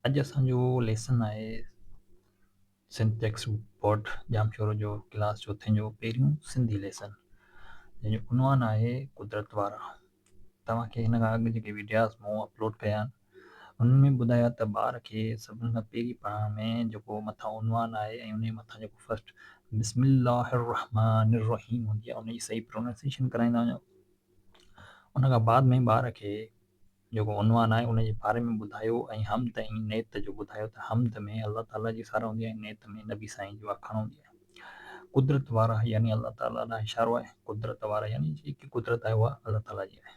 اڄ اسان جو ليسن آهي Sindh text book board Jamshoro جو ڪلاس چوٿين جو پهريون سنڌي ليسن جنهن جو عنوان آهي قدرت وارا. توهان کي هن کان اڳ جيڪي وڊياز مون اپلوڊ ڪيا آهن انهن ۾ ٻڌايو ته ٻار کي سڀني کان پهرين پڙهڻ ۾ جيڪو مٿان عنوان آهي ۽ ان جي مٿان جيڪو فرسٽ بسم الله الرحمٰن الرحيم هوندي آهي ان جي صحيح پروننسيشن ڪرائيندا وڃو. ان کان بعد ۾ ٻار کي جيڪو عنوان آهي ان جي باري ۾ ٻڌايو ۽ حمد ۽ نعت جو ٻڌايو ته حمد ۾ الله تعاليٰ جي ساراهه هوندي آهي ۽ نعت ۾ نبي سائين جو آکاڻو هوندي آهي. قدرت وارا يعني الله تعاليٰ ڏانهن اشارو آهي. قدرت وارا يعني جيڪي قدرت آهي اها الله تعاليٰ جي آهي.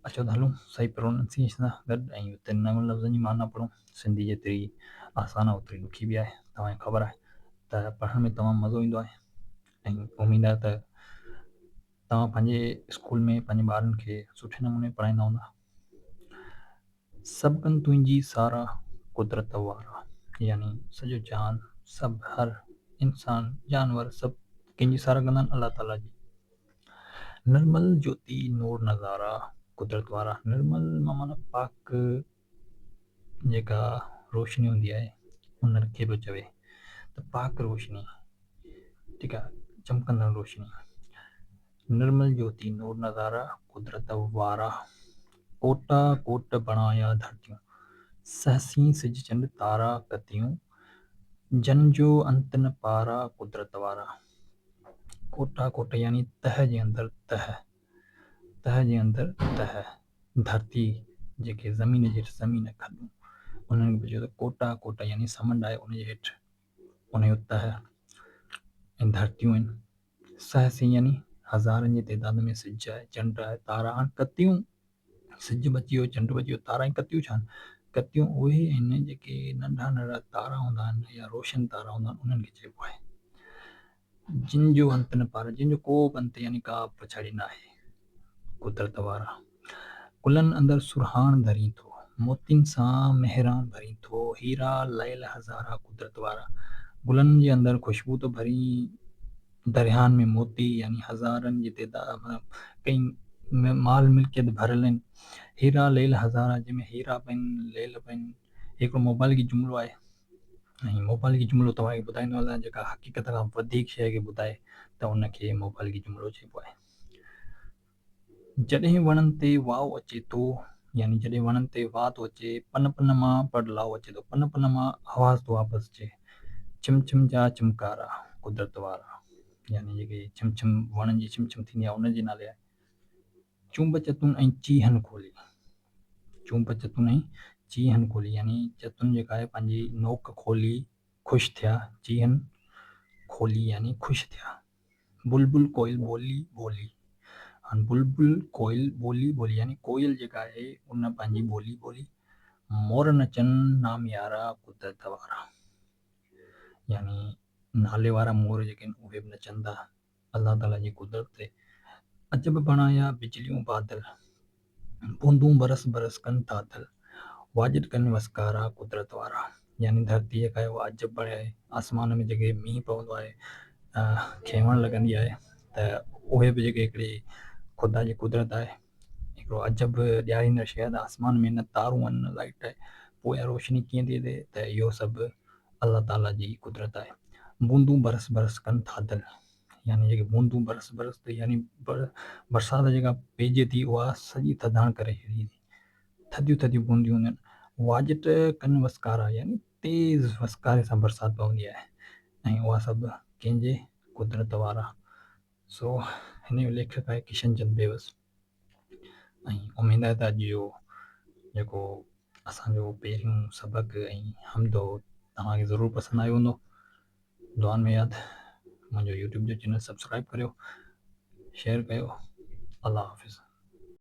اچو ته هلون صحيح پروننسيئيشن سان گڏ ۽ اتي نون لفظن جي معنيٰ پڙهون. سنڌي جيتري آسان آهي اوتري ڏکي به آهي. توهان کي خبر آهي ته پڙهڻ ۾ تمام مزو ايندو آهي ۽ اميد آهي ته توهان پنهنجي اسڪول ۾ پنهنجي ٻارن کي سٺي نموني پڙهائيندا هوندا. سڀ ڪن تنهنجي ساراهه قدرت وارا يعني سڄو جهان سڀ هر انسان جانور سڀ ڪنهن جي ساراهه ڪندا آهن الله تعالي جي. نرمل جوتي نور نظارا قدرت وارا نرمل مان معنيٰ پاڪ جيڪا روشني هوندي آهي ان کي پيو چوي ته پاڪ روشني ٺيڪ آهي چمڪندڙ روشني نرمل جوتي نور نظارا قدرت وارا ڪوٽا ڪوٽ بڻايا ڌرتيون سهسين سج چنڊ تارا ڪتيون جن جو انت نه پارا قدرت وارا ڪوٽا ڪوٽ يعني تهه جي اندر تهه تهه جي اندر تهه ڌرتي جيڪي زمين جي هيٺ زمين کڏون انهن کي به چيو ته ڪوٽا ڪوٽا يعني سمنڊ آهي ان جي هيٺ ان جو تهه ۽ ڌرتيون آهن سهسين يعني هزارن جي تعداد ۾ سج آهي چنڊ آهي تارا آهن ڪتيون سج بچي ويو چنڊ بچي ويو تارا ۽ ڪتيون ڇا آهن ڪتيون اهي آهن جيڪي ننڍا ننڍا تارا هوندا آهن يا روشن تارا هوندا آهن انهن کي چئبو آهي جن جو انت نه پار، جن جو ڪو به انت يعني ڪا به پڇاڙي نه آهي. قدرت وارا! گلن اندر سرهاڻ ڌرين ٿو، موتين سان مهراڻ ڀرين ٿو، هيرا لعل هزارا قدرت وارا! گلن جي اندر خوشبو ٿو ڀرين، درياهن ۾ موتي يعني هزارن جي تعداد مطلب ڪئين مال ملڪيت ڀريل آهن. هيرا لعل هزارا جنهن ۾ هيرا به آهن لعل به آهن. هي هڪڙو مبالغي جملو آهي. ۽ مبالغي جملو توهان کي ٻڌائيندو هلان جيڪا حقيقت کان وڌيڪ شيء کي ٻڌائي ته ان کي مبالغي جملو چئبو آهي. جڏهن وڻن تي واء اچي ٿو يعني جڏهن وڻن تي واء ٿو اچي پن پن مان پڙلاء اچي ٿو پن پن مان آواز ٿو واپس اچي ڇم ڇم جا چمڪارا قدرت وارا يعني جيڪي ڇم ڇم وڻن جي ڇم ڇم ٿيندي آهي ان جي نالي آهي. چونب چتون ۽ چيهن کولي، چونب چتون ۽ چيهن کولي يعني چتون جيڪا آهي پنهنجي نوڪ کولي خوش ٿيا، چيهن کولي يعني خوش ٿيا. بلبل ڪوئل ٻولي ٻولي، هاڻ بلبل ڪوئل ٻولي ٻولي يعني ڪوئل جيڪا آهي ان پنهنجي ٻولي ٻولي. مور نچن ناميارا قدرت وارا يعني نالي وارا مور جيڪي آهن اهي به نچن ٿا. الله تعاليٰ جي قدرت تي عجب بڻايا بجليون بادل، بوندون برس برس ڪن ٿاڌل، واجد ڪن وسڪارا قدرت وارا. يعني ڌرتي جيڪا آهي اها عجب بڻي آهي، آسمان ۾ جيڪي مينهن پوندو آهي کيوڻ لڳندي آهي ته اهي به جيڪي هڪڙي خدا جي قدرت آهي، هڪڙو عجب ڏياريندڙ شيء آهي ته آسمان ۾ نه تارون آهن نه لائيٽ آهي پوء اها روشني ڪيئن ٿي اچي ته اهو سڀ الله تعاليٰ جي قدرت آهي. بوندون برس برس ڪن ٿاڌل يعني جيڪي بوندون برس برس ته يعني برسات جيڪا پئجي ٿي اها سڄي ٿڌاڻ ڪري ڇڏي ٿي. ٿڌيون ٿڌيون بونديون هونديون آهن. واڄٽ ڪن وسڪارا يعني تيز وسڪاري سان برسات پوندي آهي ۽ اها سڀ ڪنهن جي قدرت وارا. سو هن جو ليکڪ آهي ڪشن چند بيوس. ۽ اميد آهي ته اڄ جو جيڪو اسان جو پهريون سبق ۽ حمد هو توهان کي ضرور پسند آيو هوندو. دعائن ۾ ياد. منهنجو يوٽيوب جو چينل سبسڪرائب ڪريو، شيئر ڪيو. الله حافظ.